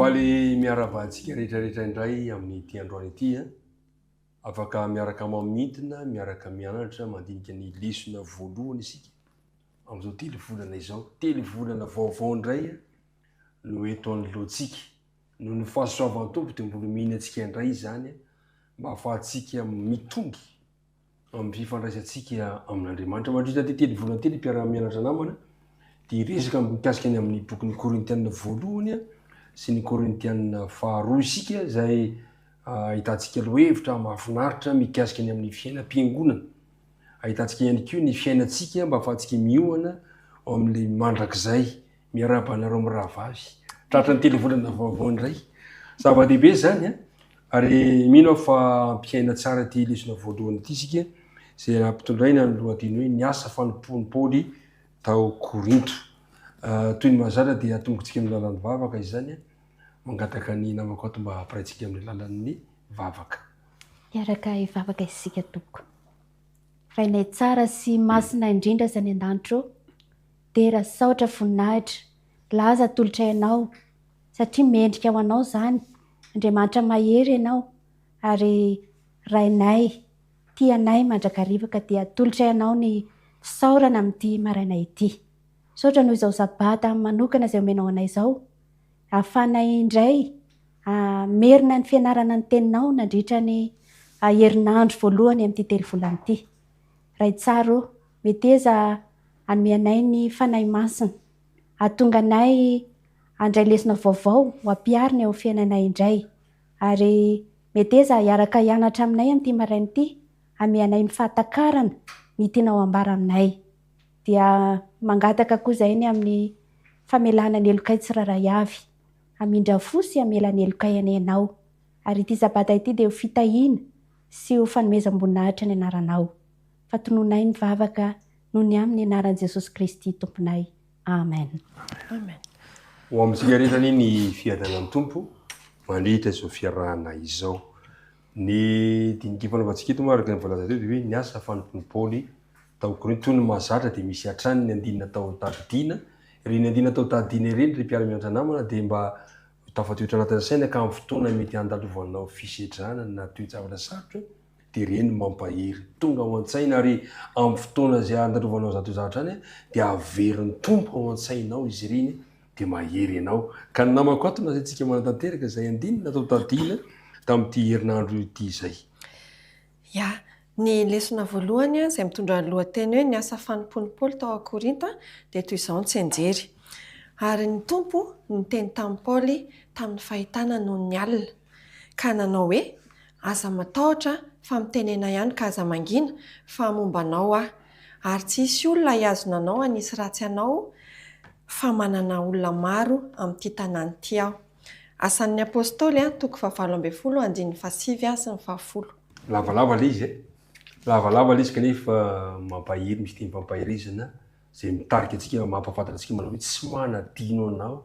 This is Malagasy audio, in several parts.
Faly miarahaba antsika rehetra rehetra indray amin'ity androany ity a. Afaka miaraka mamintina, miaraka mianatra, mandinika ny lesona voalohany isika amin'izao telo volana izao. Telo volana vaovao indray no eto anoloantsika. Noho ny fahasoavan'ny Tompo dia mbola omeny antsika indray izany mba hahafahantsika mitombo amin'ny fifandraisantsika amin'Andriamanitra. Mandritra ity 3 volana ity, ry mpiara-mianatra namana, dia hiresaka mikasika ny amin'ny bokin'ny Korintiana voalohany sy ny Korintiana faharoa isika, izay ahitantsika lohahevitra mahafinaritra mikasika ny amin'ny fiainam-piangonana. Ahitantsika ihany koa ny fiainantsika mba hahafahantsika miohana ao amin'ilay mandrakizay. Miarahaba anareo mirahavavy. Tratran'ny 3 volana vaovao indray. Zava-dehibe izany an! Ary mino aho fa hampiaina tsara ity lesona voalohany ity isika, izay nampitondraina ny lohateny hoe Ny asa fanompoan'i Paoly tao Korinto. Toy ny mahazatra dia atombokintsika amin'ny alalan'ny vavaka izany. Mangataka ny namako ato mba hampiraintsika amin'ny alalan'ny vavaka. Hiaraka hivavaka isika tompoko. Rainay tsara sy masina indrindra izay any an-danitra ô, dera, saotra, voninahitra, laza atolotray anao satria mendrika ho anao izany, Andriamanitra mahery ianao ary Rainay tia anay mandrakariva ka dia atolotray anao ny fisaorana amin'ity maraina ity. Misaotra noho izao sabata manokana izay omenao anay izao, ahafahanay indray merina ny fianarana ny teninao nandritra ny herinandro voalohany amin'ity 3 volana ity. Ray tsara ô, meteza hanome anay ny Fanahy Masina, hahatonga anay handray lesona vaovao ho ampiharina eo amin'ny fiainanay indray. Ary meteza hiaraka hianatra aminay amin'ity maraina ity, hanome anay ny fahatakarana ny tianao hambara aminay. Dia mangataka koa izahay ny amin'ny famelana ny helokay tsirairay avy. Hamindra fo sy hamela ny helokay anie Ianao. Ary ity Sabata ity dia ho fitahiana sy ho fanomezam-boninahitra ny anaranao. Fa tononay ny vavaka noho ny amin'ny anaran'i Jesosy Kristy Tomponay. Amen. Amen. Ho amintsika rehetra anie ny fiadanan'ny Tompo mandritra izao fiarahana izao. Ny dinika ifanaovantsika eto moa araka ny voalaza teo dia hoe ny asa fanompoan'i Paoly tao Korinto. Toy ny mahazatra dia misy hatrany ny andininy natao tadidiana. Ireny andininy natao tadidiana ireny ry mpiara-mianatra namana dia mba ho tafatoetra anatin'ny saina ka amin'ny fotoana mety handalovanao fisedrana na toe-javatra sarotra dia ireny mampahery tonga ao an-tsaina ary amin'ny fotoana izay handalovanao izany toe-javatra izany dia averin'ny Tompo ao an-tsainao izy ireny dia mahery ianao. Ka ny namako ato no asaintsika manatanteraka izay andininy natao tadidiana tamin'ity herinandro ity izay. Ya. Ny lesona voalohany izay mitondra ny lohateny hoe Ny asa fanompoan'i Paoly tao Korinta dia toy izao ny tsianjery, Ary ny Tompo niteny tamin'i Paoly tamin'ny fahitana nony ny alina, ka nanao hoe, Aza matahotra fa mitenena ihany ka aza mangina, fa momba anao Aho. Ary tsy hisy olona hihazona anao hanisy ratsy anao, fa manana olona maro amin'ity tanàna ity Aho. Asan'ny Apostoly, toko fahavalo ambin'ny folo, andininy fahasivy sy ny fahafolo. Lavalava ilay izy e! Lavalava ilay izy kanefa mampahery, misy teny fampaherezana izay mitarika antsika, mampahafantatra antsika manao hoe tsy manadino anao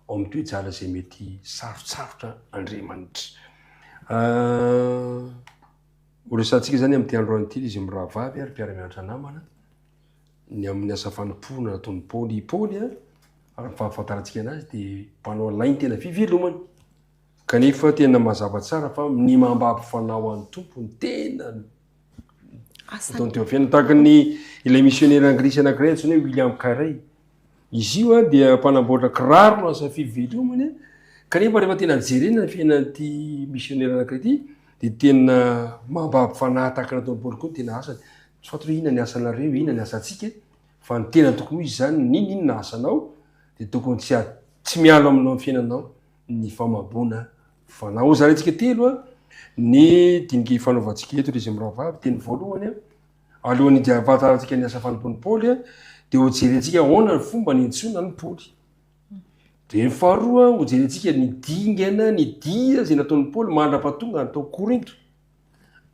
ao amin'ny toe-javatra izay mety sarotsarotra Andriamanitra. Ho resahantsika izany amin'ity androany ity izy mirahavavy ary mpiara-mianatra namana ny amin'ny asa fanompoana nataon'i Paoly. I Paoly, raha ny fahafantarantsika anazy dia mpanao lain-tena fivelomana. Kanefa tena mazava tsara fa ny mambabo fanahy ho an'ny Tompo no tena ataony teo amin'ny fiainana. Tahaka ny ilay misionera anglisy anankiray antsoina hoe William Carey. Izy io dia mpanamboatra kiraro no asa fivelomany, kanefa rehefa tena jerena ny fiainan'ity misionera anankiray ity dia tena mambabo fanahy tahaka ny ataon'i Paoly koa ny tena asany. Tsy fantatro hoe inona ny asanareo, inona ny asantsika, fa ny tena tokony ho izy izany, n'inon'inona asanao dia tokony tsy tsy miala aminao amin'ny fiainanao ny famaboana fanahy. Hozaraintsika telo ny dinika ifanaovantsika eto ry izy mirahavavy. Dia ny voalohany, alohan'ny hidiavantarantsika ny asa fanompoan'i Paoly, dia hojerentsika ahoana ny fomba niantsoana an'i Paoly. Dia ny faharoa, hojerentsika ny dingana, ny dia izay nataon'i Paoly mandra-pahatonga tao Korinto.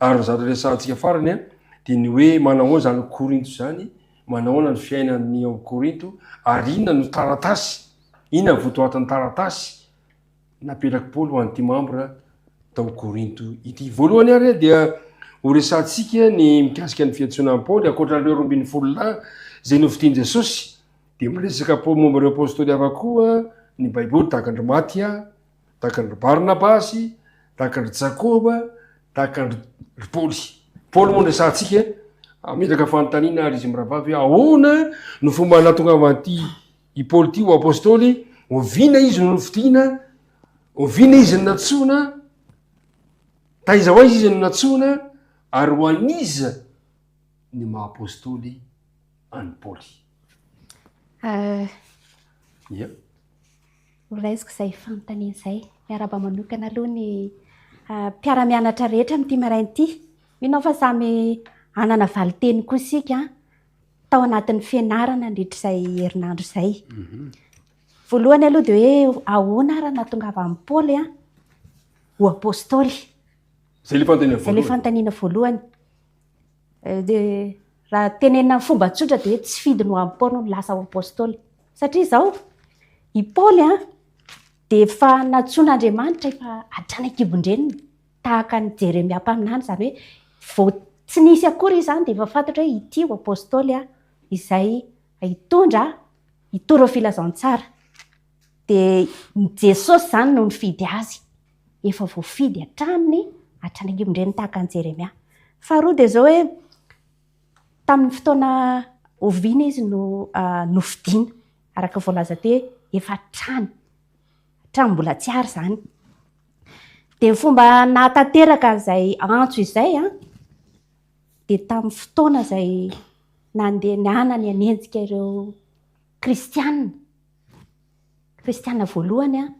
Ary ny zavatra resahantsika farany dia ny hoe manahoana izany Korinto izany, manahoana ny fiainan'ny ao Korinto, ary inona no taratasy, inona ny votoatin'ny taratasy napetrak'i Paoly ho an'ity mambra tao Korinto ity. Voalohany ary dia ho resahantsika ny mikasika ny fiantsoana an'i Paoly, ankoatra an'ireo 12 lahy izay nofidin'i Jesosy, dia miresaka momba ireo apostoly hafa koa ny Baiboly, tahaka an-dry Matia. Tahaka an-dry Barnabasy, tahaka an-dry Jakoba, tahaka an-dry Paoly. Paoly moa no resahantsika, hametraka fanontaniana ary izy mirahavavy hoe ahoana no fomba nahatongavan'ity i Paoly ity ho apostoly, oviana izy no nofidina, oviana izy no nantsoina, taiza ho aiza izy no nantsoina, ary ho an'iza ny maha apostoly an'i Paoly. Ia. Ho raisiko izay fanontaniana izay. Miarahaba manokana aloha ny mpiara-mianatra rehetra amin'ity maraina ity. Mino aho fa samy hanana valin-teny koa isika tao anatin'ny fianarana nandritra izay herinandro izay. Voalohany aloha dia hoe ahoana ary nahatongavan'i Paoly ho apostoly? Izay ilay fanontaniana Izay ilay voalohany. fanontaniana voalohany. Dia raha tenenina amin'ny fomba tsotra dia hoe tsy fidiny ho an'i Paoly no lasa ho apostoly. Satria izao, i Paoly an, dia efa nantsoin'Andriamanitra efa hatrany an-kibon-dreniny, tahaka an'i Jeremia mpaminany, izany hoe vao tsy nisy akory izy izany dia efa fantatra hoe ity ho apostoly izay hitondra, hitory ny filazantsara. Dia ny Jesosy izany no nifidy azy. Efa voafidy hatrany hatrany an-kibon-dreniny tahaka an'i Jeremia. Faharoa dia izao hoe tamin'ny fotoana oviana izy no nofidina, araka ny voalaza teo hoe efa hatrany, hatramin'ny mbola tsy ary izany. Dia ny fomba nahatanteraka an'izay antso izay an, dia tamin'ny fotoana izay nandehanany hanenjika ireo kristiana, kristiana voalohany an,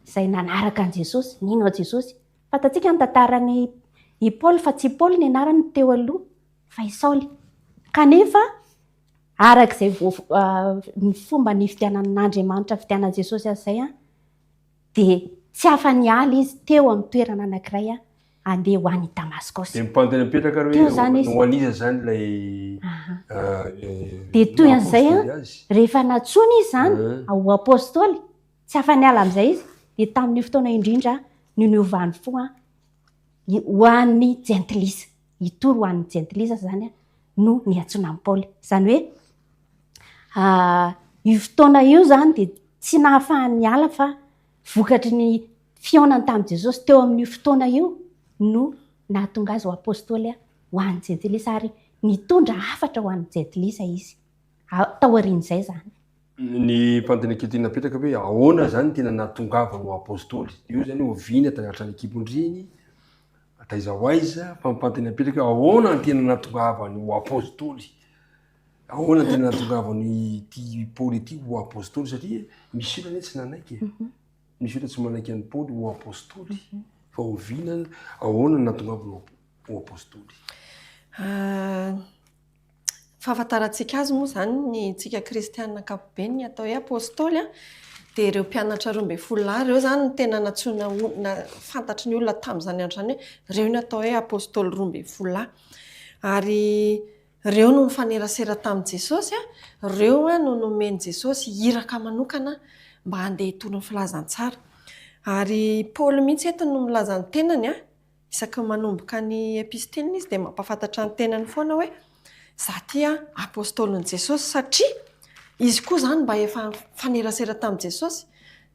izay nanaraka an'i Jesosy, nino an'i Jesosy. Fantatsika ny tantaran'i i Paoly fa tsy i Paoly ny anarany teo aloha fa i Saoly. Kanefa araka izay ny fomba nifidianan'Andriamanitra fidianan'i Jesosy azy izay an, dia tsy afa-niala izy teo amin'ny toerana anankiray handeha ho any Damaskosy. Dia mipantana mipetraka ary Teo hoe izany izy. ho an'iza izany ilay Dia toy an'izay an, maha-apostoly azy? rehefa nantsoina izy izany ho apostoly, tsy afa-niala amin'izay izy, dia tamin'io fotoana io indrindra no niovany fo ho an'ny jentilisa. Hitory ho an'ny jentilisa izany no niantsoana an'i Paoly. Izany hoe io fotoana io izany dia tsy nahafahany niala fa vokatry ny fihaonany tamin'i Jesosy teo amin'io fotoana io no nahatonga azy ho apostoly ho an'ny jentilisa ary nitondra hafatra ho an'ny jentilisa izy taorian'izay izany. Ny fanontaniana tiana napetraka hoe ahoana izany no tena nahatongavany ho apostoly? Io izany hoe oviana tany hatrany an-kibon-dreny, taiza ho aiza, fa ny fanontaniana napetraka hoe ahoana no tena nahatongavany ho apostoly? Ahoana no tena nahatongavany ity Paoly ity ho apostoly satria misy olona anie tsy nanaiky e. Misy olona tsy manaiky an'i Paoly ho apostoly fa oviana, ahoana no nahatongavany ho apostoly? Fahafantarantsika azy moa izany ny antsika kristiana ankapobeny ny atao hoe apostoly dia ireo mpianatra 12 lahy ireo izany no tena nantsoina ho na fantatry ny olona tamin'izany andro izany hoe ireo no atao hoe apostoly 12 lahy. Ary ireo no nifanerasera tamin'i Jesosy, ireo no nomen'i Jesosy iraka manokana mba handeha hitory ny filazantsara. Ary Paoly mihitsy eto no milaza ny tenany Isaky ny manomboka ny epistiliny izy dia mampahafantatra ny tenany foana hoe, Izaho ity apostolin'i Jesosy satria izy koa izany mba efa nifanerasera tamin'i Jesosy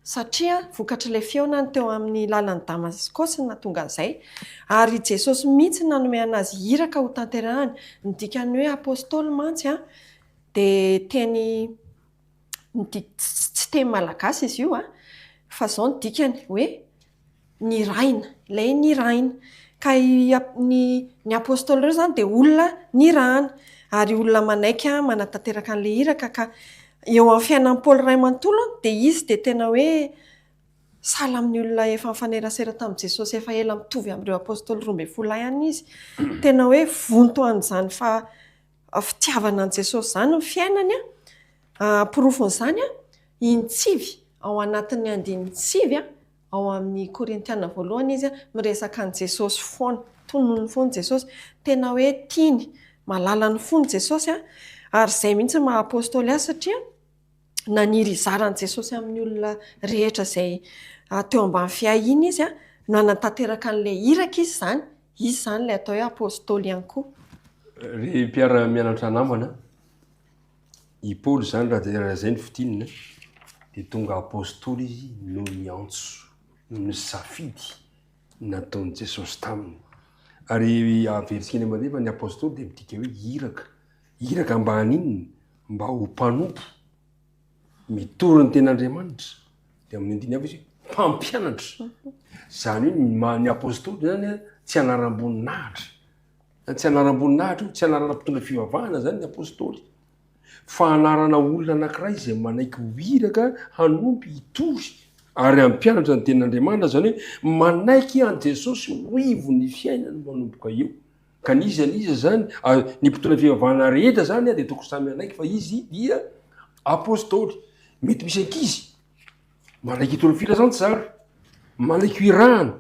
satria vokatr'ilay fihaonany teo amin'ny lalan'i Damaskosy no nahatonga an'izay. Ary i Jesosy mihitsy no nanome an'azy iraka hotanterahany. Ny dikan'ny hoe apostoly mantsy dia teny tsy teny malagasy izy io fa izao no dikany hoe nirahina, ilay nirahina. Ka ny ny apostoly ireo izany dia olona nirahana ary olona manaiky manatanteraka an'ilay iraka ka eo amin'ny fiainan'i Paoly iray manontolo dia izy dia tena hoe sahala amin'ny olona efa nifanerasera tamin'i Jesosy efa ela mitovy amin'ireo apostoly 12 lahy ihany izy. Tena hoe vonto an'izany fa fitiavana an'i Jesosy izany ny fiainany. Porofon'izany, intsivy ao anatin'ny andininy sivy ao amin'ny Korintiana voalohany izy miresaka an'i Jesosy foana, tononiny foana Jesosy, tena hoe tiany, malalany fony Jesosy ary izay mihitsy no maha apostoly azy satria naniry hizara an'i Jesosy amin'ny olona rehetra izay teo ambany fiahiany izy, nanatanteraka an'ilay iraka izy izany, izy izany ilay atao hoe apostoly ihany koa. Ry mpiara-mianatra namana, i Paoly izany raha izay no fintinina dia tonga apostoly izy noho ny antso. Ny safidy nataon'i Jesosy taminy. Ary averintsika indray mandeha fa ny apostoly dia midika hoe iraka. Iraka mba haninona? Mba ho mpanompo. Mitory ny tenin'Andriamanitra. Dia amin'ny andininy hafa izy hoe mpampianatra. Izany hoe ny maha ny apostoly izany tsy anaram-boninahitra. Tsy anaram-boninahitra io, tsy anarana mpitondra fivavahana izany ny apostoly. Fa anarana olona anankiray izay manaiky ho iraka hanompo, hitory ary hampianatra ny tenin'Andriamanitra, izany hoe manaiky an'i Jesosy ho ivon'ny fiainany manomboka eo. Ka n'iza n'iza izany, ny mpitondra fivavahana rehetra izany dia tokony samy hanaiky fa izy dia apostoly. Mety misy ankizy manaiky hitory ny filazantsara, manaiky ho irahana,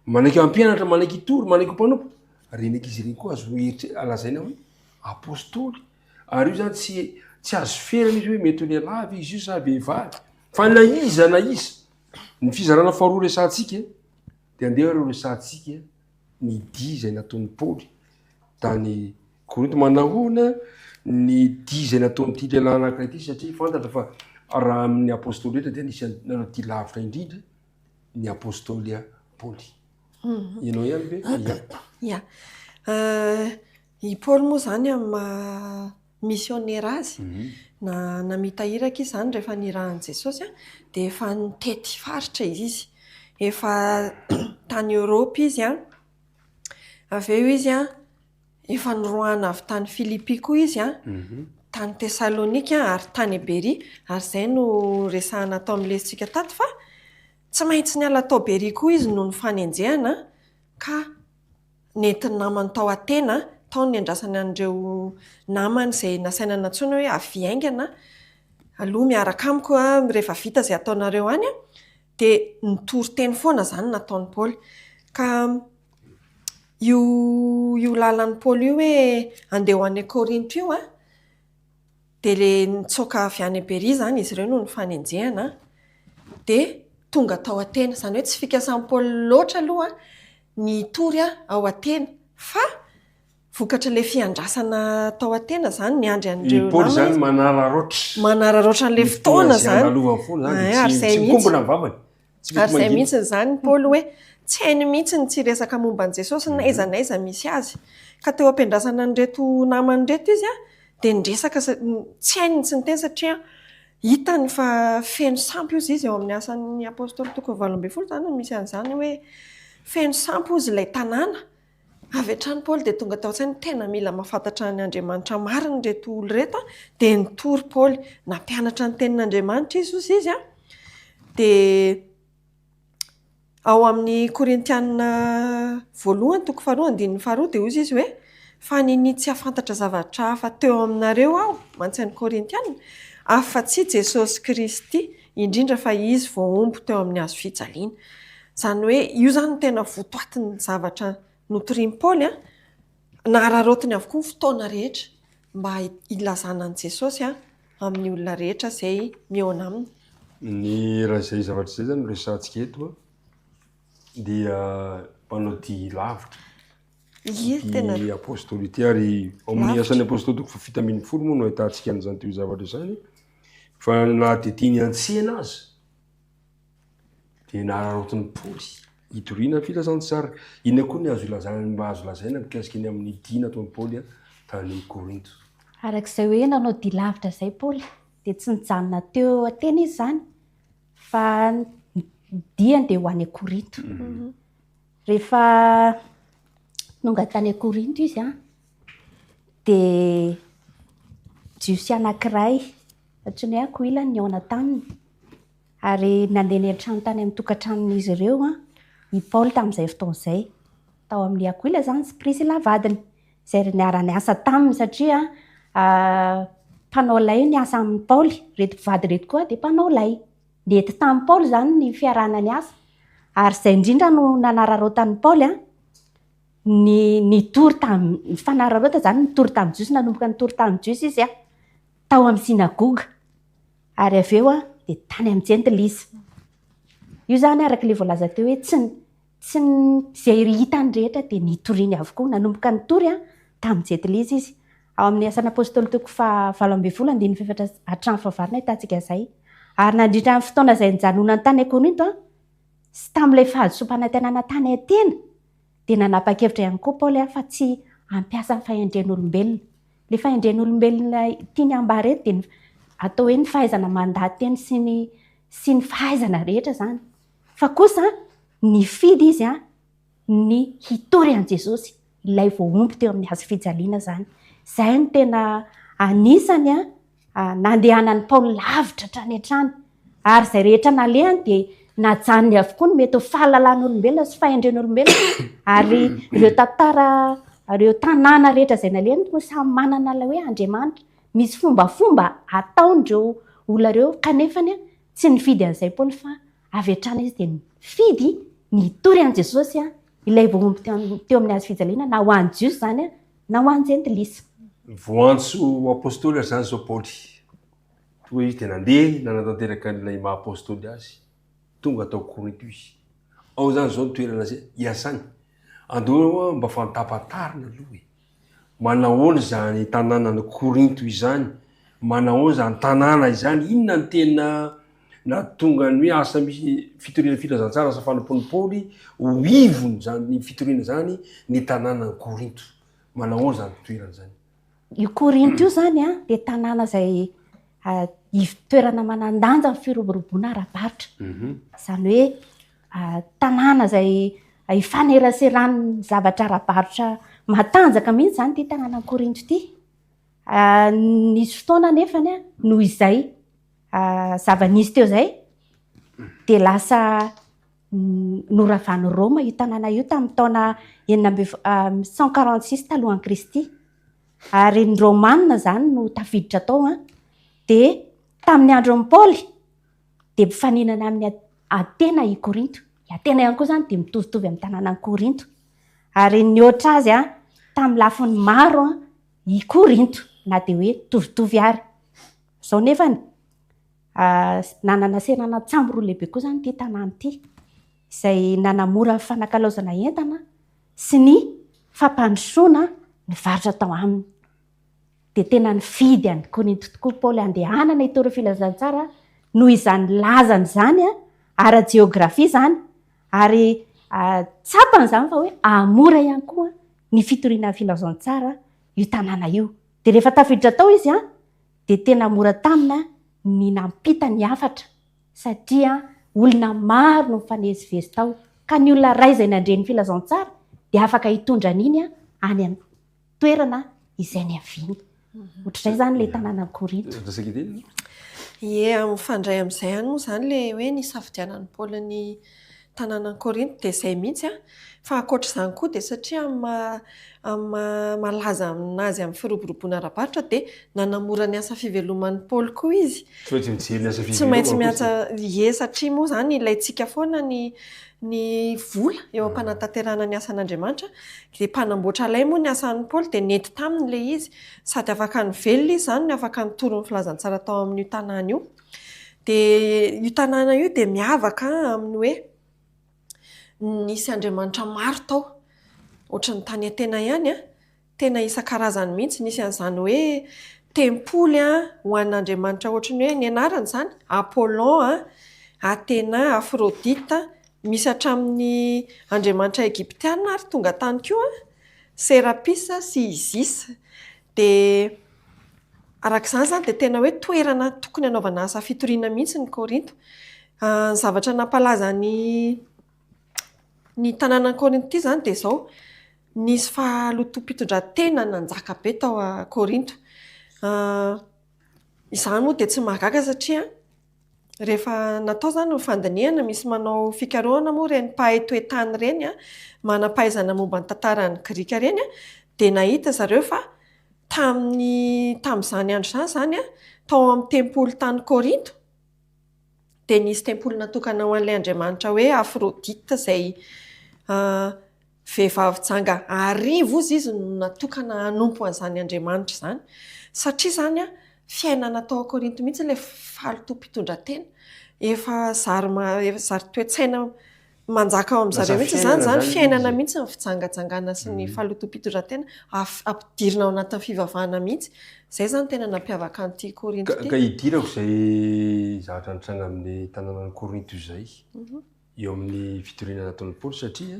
manaiky hampianatra, manaiky hitory, manaiky ho mpanompo. Ireny ankizy ireny koa azo lazaina hoe apostoly. Ary io zany tsy tsy azo ferana izy hoe mety ho lehilahy ve izy io sa vehivavy. Fa na iza na iza, ny fizarana faharoa resahantsika dia andeha aloha resahantsika ny dia izay nataon'i Paoly tany Korinto. Manahoana ny dia izay nataon'ity lehilahy anankiray ity satria fantatra fa raha amin'ny apostoly rehetra dia anisan'ny nanao dia lavitra indrindra ny apostoly Paoly. Ianao ihany ve? Ya. Ya. I Paoly moa izany amin'ny maha misionera azy, na namita iraka izy izany rehefa nirahan'i Jesosy dia efa nitety faritra izy. Efa tany Eoropa izy, avy eo izy efa noroahana avy tany Filipy koa izy, tany Tesalonika ary tany Beria, ary izay no resahana tao amin'ny lesintsika tato fa tsy maintsy niala tao Beria koa izy noho ny fanenjehana ka nentin'ny namany tao Atena, tao no niandrasany an'ireo namany izay nasaina nantsoina hoe avia haingana aloha miaraka amiko rehefa vita izay ataonareo any, dia nitory teny foana izany nataon'i Paoly. Ka io io lalan'i Paoly io hoe andeha ho any Korinto io an, dia ilay nitsoaka avy any Beria izany izy ireo noho ny fanenjehana, dia tonga tao Atena. Izany hoe tsy fikasan'i Paoly loatra aloha ny hitory ao Atena, fa vokatr'ilay fiandrasana tao Atena izany, niandry an'ireo namany. I Paoly izany manararaotra. Manararaotra an'ilay fotoana izany. Ny fotoana izay andalovany foana izany, dia tsy mikombona ny vavany. Ary izay mihitsy izany Paoly hoe tsy hainy mihitsy ny tsy hiresaka momba an'i Jesosy na aiza na aiza misy azy. Ka teo am-piandrasana an'ireto namany ireto izy dia niresaka, tsy hainy ny tsy niteny satria hitany fa feno sampy hozy izy ao amin'ny asan'ny apostoly toko 18 izany no misy an'izany hoe feno sampy hozy ilay tanàna. Avy hatrany Paoly dia tonga tao an-tsainy tena mila mahafantatra ny Andriamanitra marina ireto olona ireto dia nitory Paoly. Nampianatra ny tenin'Andriamanitra izy hozy izy dia ao amin'ny Korintiana voalohany toko faharoa andininy faharoa dia hozy izy hoe fa ninia tsy hahafantatra zavatra hafa teo aminareo aho mantsy an'ny Korintiana afa-tsy Jesosy Kristy indrindra fa izy voahombo teo amin'ny hazo fijaliana. Izany hoe io izany no tena votoatin'ny zavatra notorian'i Paoly an, nararaotiny avokoa ny fotoana rehetra mba hilazana an'i Jesosy amin'ny olona rehetra izay mihaona aminy. Ny raha izay zavatra izay izany no resahantsika eto an, dia mpanao dia lavitra ity apostoly ity ary ao amin'ny asan'ny apostoly toko faha 17 moa no ahitantsika an'izany toe-javatra izany fa na dia teny an-tsena aza dia nararaotin'i Paoly hitoriana ny filazantsara. Inona koa ny azo ilazana mba azo lazaina mikasika ny amin'ny dia nataon'i Paoly tany Korinto? Araka izay hoe nanao dia lavitra izay Paoly, dia tsy nijanona teo Atena izy izany, fa ny diany dia ho any Korinto. Rehefa tonga tany Korinto izy an, dia Jiosy anankiray antsoina hoe Akoila no nihaona taminy. Ary nandeha niantrano tany amin'ny tokantranon'izy ireo i Paoly tamin'izay fotoana izay. Tao amin'i Akoila izany sy Prisila vadiny, izay niara-niasa taminy satria mpanao lay niasa amin'i Paoly. Ireto mpivady ireto koa dia mpanao lay. Nety tamin'i Paoly izany ny fiarahana niasa. Ary izay indrindra no nanararaotan'i Paoly ny nitory tamin'ny, ny fanararaota izany nitory tamin'ny Jiosy, nanomboka nitory tamin'ny Jiosy izy tao amin'ny synagoga. Ary avy eo dia tany amin'ny jentilisa. Io izany araka ilay voalaza teo hoe tsy tsy izay hitany rehetra dia nitoriany avokoa. Nanomboka nitory tamin'ny jentilisa izy. Ao amin'ny Asan'ny Apostoly toko faha 18 andininy fahefatra hatramin'ny fahavalona ahitantsika izay. Ary nandritra ny fotoana izay nijanonany tany Korinto. sy tamin'ilay fahadisoam-panantenana tany Atena, dia nanapa-kevitra ihany koa Paoly fa tsy hampiasa ny fahendren'olombelona. Ilay fahendren'olombelona tiany hambara eto dia ny atao hoe ny fahaizana mandaha-teny sy ny sy ny fahaizana rehetra izany. Fa kosa nifidy izy ny hitory an'i Jesosy, ilay voahombo teo amin'ny hazo fijaliana izany. Izay no tena anisany nandehanan'i Paoly lavitra hatrany hatrany. Ary izay rehetra nalehany dia najanony avokoa ny mety ho fahalalan'olombelona sy fahendren'olombelona. Ary ireo tantara, ireo tanàna rehetra izay nalehany moa samy manana ilay hoe Andriamanitra. Misy fombafomba ataon'ireo olona ireo kanefany tsy nifidy an'izay Paoly fa avy hatrany izy dia nifidy ny hitory an'i Jesosy, ilay voahombo teo amin'ny hazo fijaliana, na ho an'ny Jiosy izany na ho an'ny Jentilisa. Voantso ho apostoly ary izany izao Paoly. Tonga izy dia nandeha nanatanteraka an'ilay maha apostoly azy. Tonga tao Korinto izy. Ao izany izao ny toerana izay iasany. Andao mba fantapantarina aloha e. Manahoana izany tanànan'i Korinto izany? Manahoana izany tanàna izany? Inona no tena nahatonga ny hoe asa misy fitoriana filazantsara, asa fanompoan'i Paoly ho ivon'izany fitoriana izany ny tanànan'i Korinto? Manahoana izany toerana izany? Io Korinto io izany dia tanàna izay ivo-toerana manan-danja amin'ny firoboroboana ara-barotra. Izany hoe tanàna izay ifaneraseran'ny zavatra ara-barotra matanjaka mihitsy izany ity tanànan'i Korinto ity. Nisy fotoana anefany noho izay zava-nisy teo izay dia lasa noravan'i Roma io tanàna io tamin'ny taona enina amby 146 talohan'i Kristy. Ary ny Romana izany no tafiditra tao dia tamin'ny andron'i Paoly dia mifaninana amin'i Atena i Korinto. I Atena ihany koa izany dia mitovitovy amin'ny tanànan'i Korinto. Ary nihoatra azy tamin'ny lafiny maro i Korinto, na dia hoe mitovitovy ary. Izao nefany, nanana seranan-tsambo roa lehibe koa izany ity tanàna ity, izay nanamora ny fanakalaozana entana sy ny fampandrosoana ny varotra tao aminy. Dia tena nifidy an'i Korinto tokoa Paoly handehanana hitory ny filazantsara noho izany lazany izany, ara-jeografia izany, ary tsapany izany fa hoe hahamora ihany koa ny fitoriana ny filazantsara io tanàna io. Dia rehefa tafiditra tao izy dia tena mora taminy ny nampita ny hafatra satria olona maro no nifanezivezy tao, ka ny olona iray izay nandre ny filazantsara dia afaka hitondra an'iny any amin'ny toerana izay niaviany. Ohatr'izay izany ilay tanànan'i Korinto. Ie, mifandray amin'izay ihany moa izany ilay hoe nisafidianan'i Paoly ny tanànan'i Korinto dia izay mihitsy an. Fa ankoatr'izany koa dia satria amin'ny maha amin'ny maha malaza aminazy amin'ny firoboroboana ara-barotra dia nanamora ny asa fiveloman'i Paoly koa izy. Tsy maintsy mijery ny asa Tsy maintsy miasa, ie, satria moa izany ilaintsika foana ny ny vola eo am-panatanterahana ny asan'Andriamanitra. Dia mpanamboatra lay moa ny asan'i Paoly dia nety taminy ilay izy. Sady afaka nivelona izy izany no afaka nitory ny filazantsara tao amin'io tanàna io. Dia io tanàna io dia miavaka amin'ny hoe nisy andriamanitra maro tao. Ohatran'ny tany Atena ihany an. Tena isan-karazany mihitsy. Nisy an'izany hoe tempoly ho an'andriamanitra ohatran'ny hoe ny anarany izany, Apollon, Athena, Aphrodite, misy hatramin'ny andriamanitra egyptiana ary tonga tany koa, Serapis sy Isis. Dia araka izany izany dia tena hoe toerana tokony hanaovana asa fitoriana mihitsy ny Korinto. Ny zavatra nampalaza ny ny tanànan'i Korinto ity izany dia izao, nisy fahalotoam-pitondran-tena nanjaka be tao Korinto. Izany moa dia tsy mahagaga satria rehefa natao izany ny fandinihana, misy manao fikarohana moa ireny mpahay toe-tany ireny, manam-pahaizana momba ny tantaran'ny Grika ireny, dia nahita zareo fa tamin'ny tamin'izany andro izany izany tao amin'ny tempoly tany Korinto dia nisy tempoly natokana ho an'ilay andriamanitra hoe Aphrodite izay Vehivavy janga arivo ozy izy no natokana hanompo an'izany Andriamanitra izany. Satria izany an, fiainana tao Korinto mihitsy ilay fahalotoam-pitondran-tena. Efa zary efa zary toe-tsaina manjaka ao amin-dry zareo mihitsy izany, izany fiainana mihitsy ny fijangajangana sy ny fahalotoam-pitondran-tena, ampidirina ao anatin'ny fivavahana mihitsy. Izay izany tena nampiavaka an'ity Korinto ity. Ka idirako izay zavatra nitranga amin'ny tanànan'i Korinto izay. eo amin'ny fitoriana nataon'i Paoly satria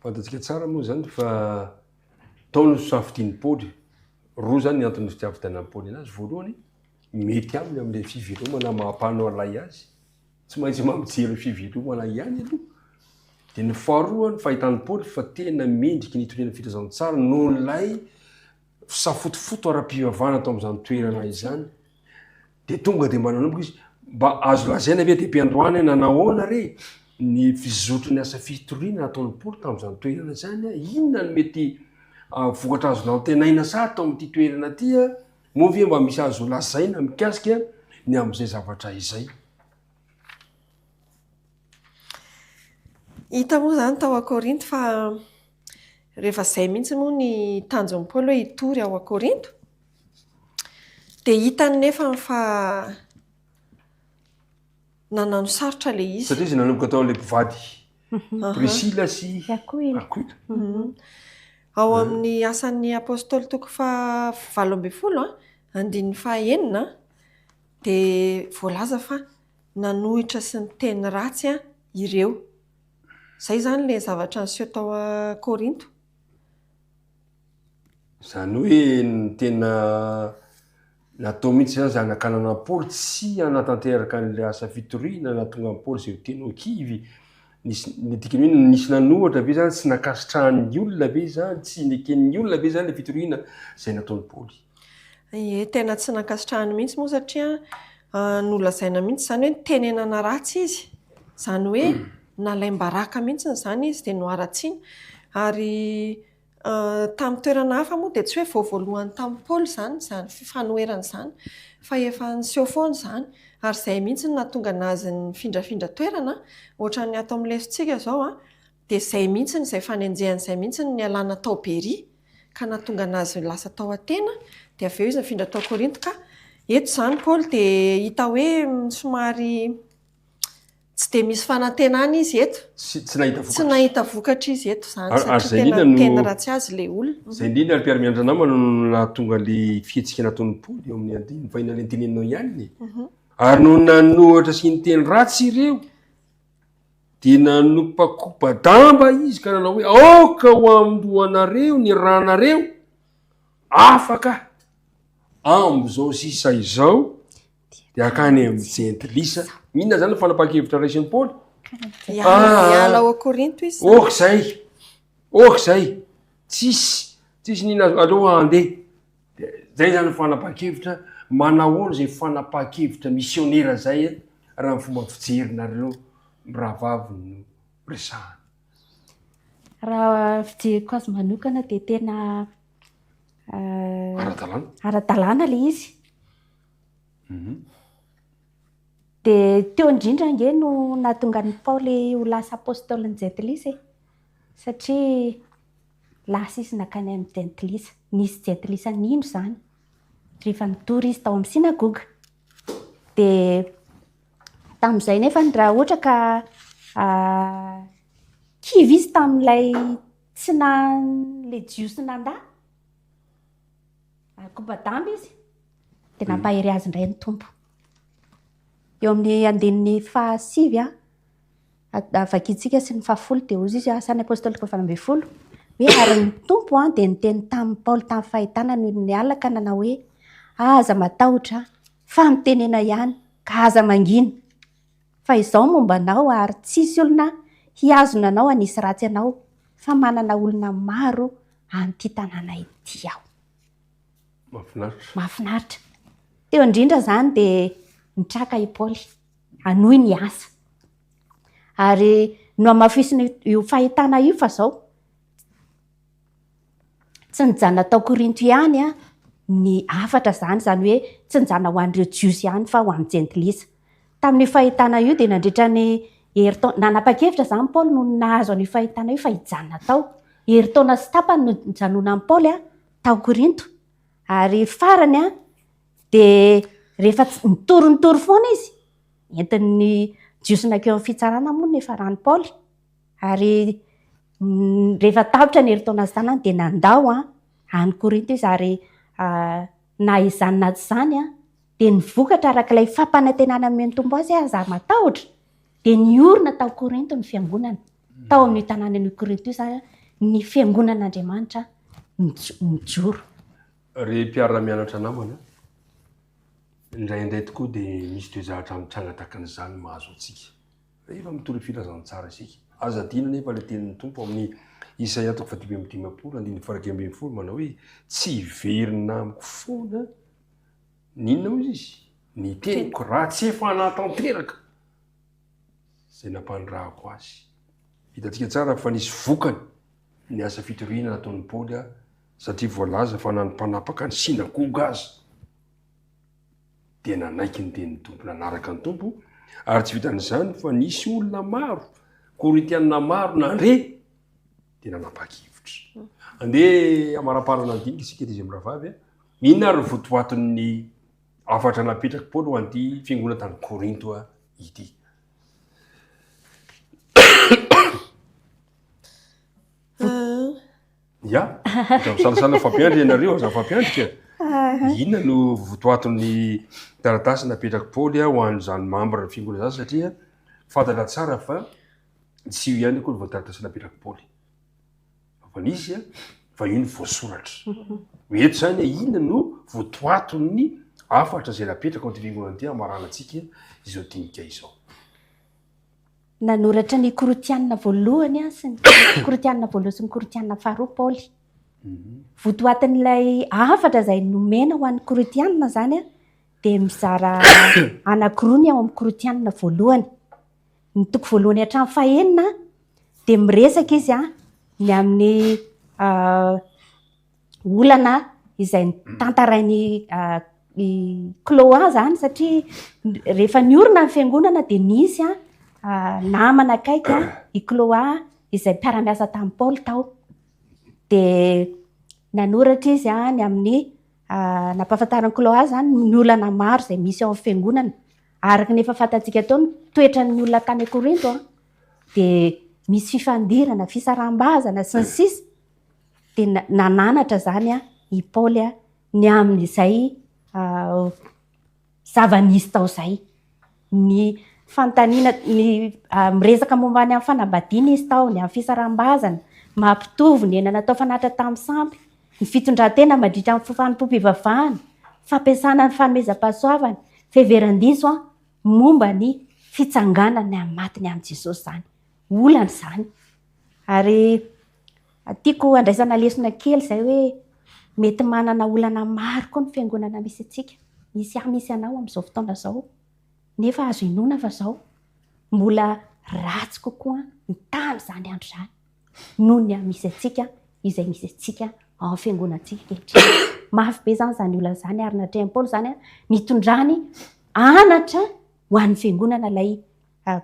fantatsika tsara moa izany fa tao no safidian'i Paoly. Roa izany ny antony fitiavidanan'i Paoly anazy. Voalohany, mety aminy amin'ilay fivelomana maha mpanao alay azy. Tsy maintsy mba mijery fivelomana ihany aloha. Dia ny faharoa, ny fahitan'i Paoly fa tena mendriky ny hitoriana filazantsara noho ilay fisafotofoto ara-pivavahana tao amin'izany toerana izany. Dia tonga dia mba nanomboka izy, mba azo lazaina ve dia am-piandohana hoe nanahoana re ny fizotry ny asa fitoriana nataon'i Paoly tamin'izany toerana izany? Inona no mety vokatra azo nantenaina sary tao amin'ity toerana ity? Moa ve mba misy azo lazaina mikasika ny amin'izay zavatra izay? Hita moa izany tao Korinto fa rehefa izay mihitsy moa ny tanjon'i Paoly hoe hitory ao Korinto, dia hitany nefa fa nanano sarotra ilay izy. Satria izy nanomboka tao amin'ilay mpivady Priscilla sy Akoila. Akoila. Ao amin'ny Asan'ny Apostoly toko faha 18, andininy faha enina, dia voalaza fa nanohitra sy niteny ratsy ireo. Izay izany ilay zavatra niseho tao Korinto. Izany hoe ny tena natao mihitsy izany izay hanakanana an'i Paoly tsy hanatanteraka an'ilay asa fitoriana nahatonga an'i Paoly izay ho tena ho kivy. Nisy, ny dikany hoe nisy nanohatra ve izany, tsy nankasitrahan'ny olona ve izany, tsy neken'ny olona ve izany ilay fitoriana izay nataon'i Paoly? Ie, tena tsy nankasitrahany mihitsy moa satria nolazaina mihitsy izany hoe nitenenana ratsy izy. Izany hoe nalaim-baraka mihitsy izany izy dia noharatsiana. Ary tamin'ny toerana hafa moa dia tsy hoe vao voalohany tamin'i Paoly izany izany fifanoherana izany fa efa niseho foana izany. Ary izay mihitsy no nahatonga an'azy nifindrafindra toerana. Ohatran'ny ato amin'ny lesontsika izao dia izay mihitsy izay fanenjehana izay mihitsy no nialana tao Beria. ka nahatonga anazy lasa tao Atena, dia avy eo izy nifindra tao Korinto ka eto izany Paoly dia hita hoe somary tsy dia misy fanantenana izy eto. Tsy, tsy nahita Tsy vokatra. nahita vokatra izy eto izany Ary, ary satria izay tena indrindra no, niteny ratsy azy ilay olona. izay indrindra ry mpiara-mianatra namana no nahatonga ilay fihetsika nataon'i Paoly eo amin'ny andininy fahiny ilay noteneninao ihany e. Ary noho nanohatra sy niteny ratsy ireo, Dia nanopakopa-damba izy ka nanao hoe, Aoka ho an-dohanareo ny ranareo, afaka amin'izao sisa izao, dia hankany amin'ny jentilisa. Inona izany ny fanapahan-kevitra raisin'i Paoly? Hiala, hiala ao Korinto izy. Ok izay, ok izay, tsisy, tsisy n'inona azo, aleo handeha. Dia zay zany ny fanapahan-kevitra, manahoana izay fanapahan-kevitra misionera zay raha ny fomba fijerinareo mirahavavy no resahana? Raha fijeriko azy manokana dia tena Ara-dalàna? Ara-dalàna ilay izy. Dia teo indrindra ange no nahatonga an'i Paoly ho lasa apôstôlin'ny jentilisa e. Satria Lasa izy nankany amin'ny jentilisa. Nisy jentilisa nino izany rehefa nitory izy tao amin'ny synagoga. Dia tamin'izay nefa raha ohatra ka kivy izy tamin'ilay tsy na ilay jiosy nandà, koba-damba izy, dia nampahery azy indray ny Tompo. Eo amin'ny andininy fahasivy Vakintsika sy ny fahafolo dia hozy izy, Asan'ny Apôstôly toko fahavalo ambin'ny folo, hoe ary ny Tompo dia niteny tamin'i Paoly tamin'ny fahitana noho ny alina ka nanao hoe, Aza matahotra, fa mitenena ihany, ka aza mangina, fa izaho momba anao ary tsisy olona hihazona anao hanisy ratsy anao, fa manana olona maro an'ity tanàna ity aho. Mahafinaritra. Mahafinaritra. Teo indrindra izany dia nitraka i Paoly. hanohy ny asa. Ary nohamafisina io fahitana io fa zao, tsy nijanona tao Korinto ihany ny hafatra izany, izany hoe tsy nijanona ho an'ireo Jiosy ihany fa ho an'ny Jentilisa. Tamin'io fahitana io dia nandritra ny herintaona, nanapa-kevitra izany Paoly nony nahazo an'io fahitana io fa hijanona tao. Herintaona sy tapany no nijanonan'i Paoly tao Korinto. Ary farany Dia rehefa nitory nitory foana izy, entin'ny Jiosy nankeo amin'ny fitsarana moa ny niafaran'i Paoly. Ary rehefa tapitra ny herintaona sy tanany dia nandao an'i Korinto izy ary na izany na tsy izany dia ny vokatra araka ilay fampanantenana nomen'ny Tompo azy aza matahotra. Dia niorina tao Korinto ny fiangonana. Tao amin'io tanànan'io Korinto io izany ny fiangonan'Andriamanitra nijoro. Ry mpiara-mianatra namana, indraindray tokoa dia misy toe-javatra mitranga tahaka an'izany mahazo antsika. Rehefa mitory filazantsara isika. Aza adino anefa ilay tenin'ny Tompo amin'ny Isaia toko fahadimy amby dimampolo andininy faha-iraika ambin'ny folo manao hoe, Tsy hiverina amiko foana ny inona hozy izy? Ny teniko raha tsy efa nahatanteraka izay nampanirahako azy. Hitantsika tsara fa nisy vokany ny asa fitoriana nataon'i Paoly satria voalaza fa na ny mpanapaka ny synagoga aza dia nanaiky ny tenin'ny Tompo, nanaraka ny Tompo, ary tsy vitan'izany fa nisy olona maro, Korintianina maro nandre dia nanapa-kevitra. Andeha hamaraparana ny dinika isika deuxième rahavavy a. Inona ary ny votoatin'ny hafatra napetrak'i Paoly ho an'ity fiangonana tany Korinto ity? Ya, aza misalasala mifampiandry ianareo, aza mifampiandry ka. Inona no votoatin'ny taratasy napetrak'i Paoly ho an'izany membre ny fiangonana izany satria fantatra tsara fa tsy io ihany akory vao taratasy napetrak'i Paoly. Fa nisy fa io no voasoratra. Hoe eto izany inona no votoatin'ny hafatra izay napetraka ao amin'ity fiangonana ity hamaranantsika izao dinika izao. Nanoratra ny Korintiana voalohany sy ny Korintiana voalohany sy ny Korintiana faharoa Paoly. Votoatin'ilay hafatra izay nomena ho an'ny Korintiana izany dia mizara anankiroa ny ao amin'ny Korintiana voalohany. Ny toko voalohany hatramin'ny fahenina dia miresaka izy ny amin'ny olana izay notantarain'i i Chloé izany satria rehefa niorina ny fiangonana dia nisy namana akaiky i Chloé izay mpiara-miasa tamin'i Paoly tao. Dia nanoratra izy ny amin'ny nampahafantarin'i Chloé izany ny olana maro izay misy ao amin'ny fiangonana. Araka ny efa fantatsika teo ny toetran'ny olona tany Korinto dia misy fifandirana, fisaraham-bazana sy ny sisa. Dia nananatra izany i Paoly ny amin'izay zava-nisy tao izay. Ny fanontaniana, ny miresaka momba ny amin'ny fanambadiana izy tao, ny amin'ny fisaraham-bazana, mampitovy ny hena natao fanatitra tamin'ny sampy, ny fitondran-tena mandritra ny fanompoam-pivavahana, fampiasana ny fanomezam-pahasoavana, fiheveran-diso momba ny fitsanganana amin'ny maty ny amin'i Jesosy izany. Olana izany. Ary tiako handraisana lesona kely izay hoe mety manana olana maro koa ny fiangonana misy antsika, misy ahy misy anao amin'izao fotoana izao, nefa azo inoana fa izao mbola ratsy kokoa ny tamin'izany andro izany noho ny amin'ny misy antsika izay misy antsika ao amin'ny fiangonantsika ankehitriny. Mafy be izany izany olana izany ary natrehin'i Paoly izany nitondrany anatra ho an'ny fiangonana ilay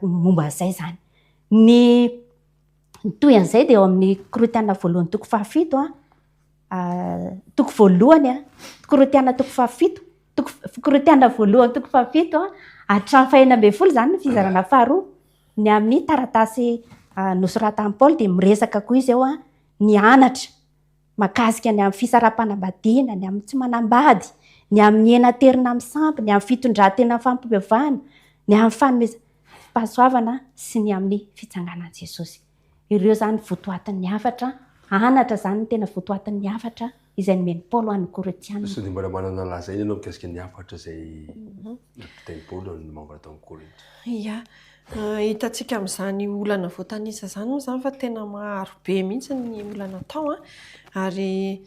momba an'izay izany. Ny ny toy an'izay dia eo amin'ny Korintiana voalohany toko fahafito a, toko voalohany a, Korintiana toko fahafito, toko Korintiana voalohany toko fahafito a, hatramin'ny fahenina ambin'ny folo izany ny fizarana faharoa ny amin'ny taratasy nosoratan'i Paoly dia miresaka koa izy eo a ny anatra mahakasika ny amin'ny fisaraham-panambadiana, ny amin'ny tsy manambady, ny amin'ny hena aterina amin'ny sampy, ny amin'ny fitondran-tena amin'ny fampivavahana, ny amin'ny fanomezam-pahasoavana sy ny amin'ny fitsanganan'i Jesosy. Ireo izany votoatin'ny hafatra, anatra izany no tena votoatin'ny hafatra izay nomen'i Paoly ho an'ny Korintiana. Sao dia mbola manana lazaina ianao mikasika ny hafatra izay nampitain'i Paoly ho an'ny mambra tao Korinto? Ia. Hitantsika amin'izany olana voatanisa izany moa izany fa tena maro be mihitsy ny olana tao an, ary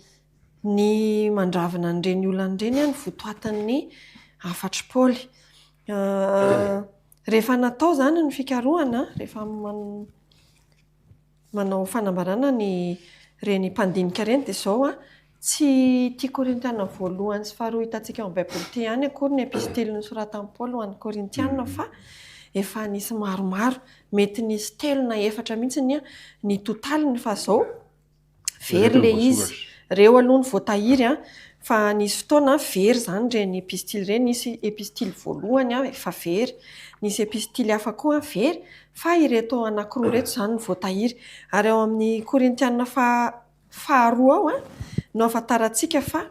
ny mandravina an'ireny olana ireny no votoatin'ny hafatr'i Paoly. Rehefa natao izany ny fikarohana, rehefa manao fanambarana ny ireny mpandinika ireny dia izao an, tsy ity Korintiana voalohany sy faharoa hitantsika ao amin'ny Baiboly ity ihany akory ny epistily nosoratan'i Paoly ho an'ny Korintiana fa efa nisy maromaro, mety nisy telo na efatra mihitsy ny ny totaliny fa izao very ilay izy. Ireo aloha no voatahiry an, fa nisy fotoana very izany ireny epistily ireny, nisy epistily voalohany efa very, nisy epistily hafa koa very, fa ireto anankiroa ireto izany no voatahiry. Ary ao amin'ny Korintiana faharoa ao no ahafantarantsika fa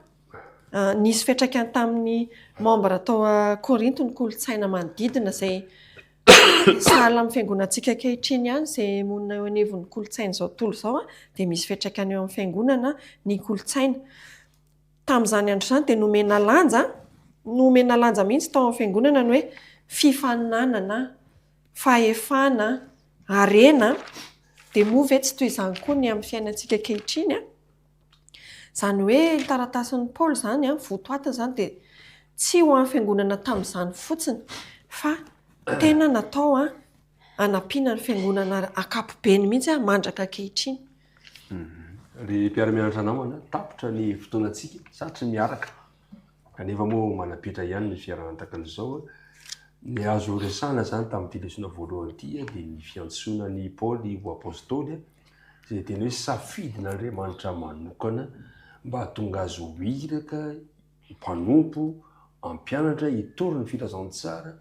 nisy fiantraikany tamin'ny membre tao Korinto ny kolontsaina manodidina izay. Sahala amin'ny fiangonantsika ankehitriny ihany izay monina eo anivon'ny kolontsain'izao tontolo izao dia misy fiantraikany eo amin'ny fiangonana ny kolontsaina. Tamin'izany andro izany dia nomena lanja, nomena lanja mihitsy tao amin'ny fiangonana ny hoe fifaninanana, fahefana, harena, dia moa ve tsy toy izany koa ny amin'ny fiainantsika ankehitriny? Izany hoe ny taratasin'i Paoly izany, votoatiny izany dia tsy ho an'ny fiangonana tamin'izany fotsiny fa tena natao hanampiana ny fiangonana ankapobeny mihitsy mandraka ankehitriny. Ry mpiara-mianatra namana, tapitra ny fotoanantsika, satry miaraka. Kanefa moa manam-petra ihany ny fiarahana tahaka an'izao. Ny azo resahana izany tamin'ity lesona voalohany ity dia ny fiantsoana an'i Paoly ho apostoly, izay tena hoe safidin'Andriamanitra manokana mba hahatonga azy ho iraka, ho mpanompo, hampianatra, hitory ny filazantsara,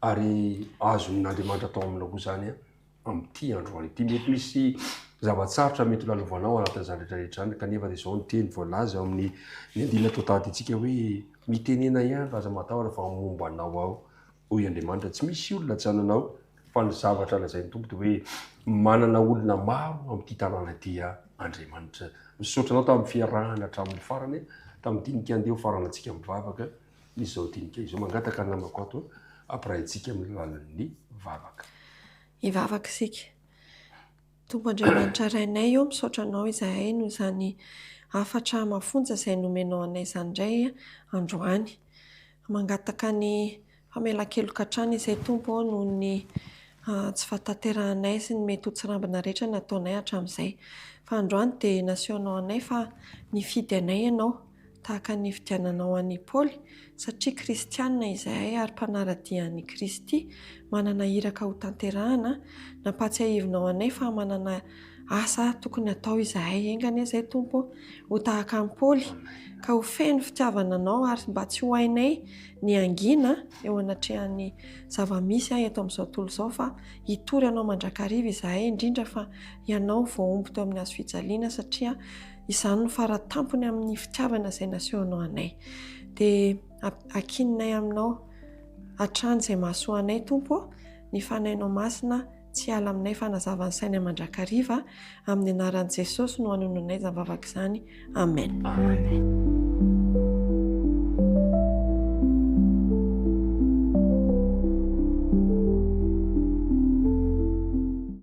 ary azon'Andriamanitra atao aminao koa izany amin'ity androany ity. Mety misy zava-tsarotra mety ho lalovanao anatin'izany rehetra rehetra izany, kanefa dia izao ny teny voalaza ao amin'ny ny andininy atao tahadintsika hoe mitenena ihany fa aza matahotra fa momba anao aho, hoy Andriamanitra. Tsy misy olona ajanonao fa ny zavatra lazain'ny Tompo dia hoe manana olona maro amin'ity tanàna ity Andriamanitra. Misaotra anao tamin'ny fiarahana hatramin'ny farany tamin'ny dinika andeha ho faranantsika mivavaka izao dinika izao. Mangataka ny namako ato hampiraintsika amin'ny alalan'ny vavaka. Hivavaka isika. Tompo Andriamanitra Rainay ô, misaotra Anao izahay noho izany hafatra mafonja izay nomenao anay izany indray androany. Mangataka ny famelan-keloka hatrany izay Tompo ô noho ny tsy fahatanterahanay sy ny mety ho tsirambina rehetra nataonay hatramin'izay. Fa androany dia nasehonao anay fa nifidy anay Ianao. tahaka ny nifidiananao an'i Paoly, satria kristiana izahay ary mpanara-dia an'i Kristy, manana iraka hotanterahana, nampahatsiahivinao anay fa manana asa tokony hatao izahay, enga anie izay Tompo ô, ho tahaka an'i Paoly, ka ho feno fitiavana Anao ary mba tsy ho hainay ny hangina eo anatrehan'ny zava-misy eto amin'izao tontolo izao fa hitory Anao mandrakariva izahay, indrindra fa Ianao voahombo teo amin'ny hazo fijaliana satria Izany no fara tampony amin'ny fitiavana izay nasehonao anay. Dia ankininay aminao hatrany izay mahasoa anay Tompo ô, ny Fanahinao Masina tsy hiala aminay fa hanazava ny sainay mandrakariva, amin'ny anaran'i Jesosy no anononay izany vavaka izany. Amen. Amen.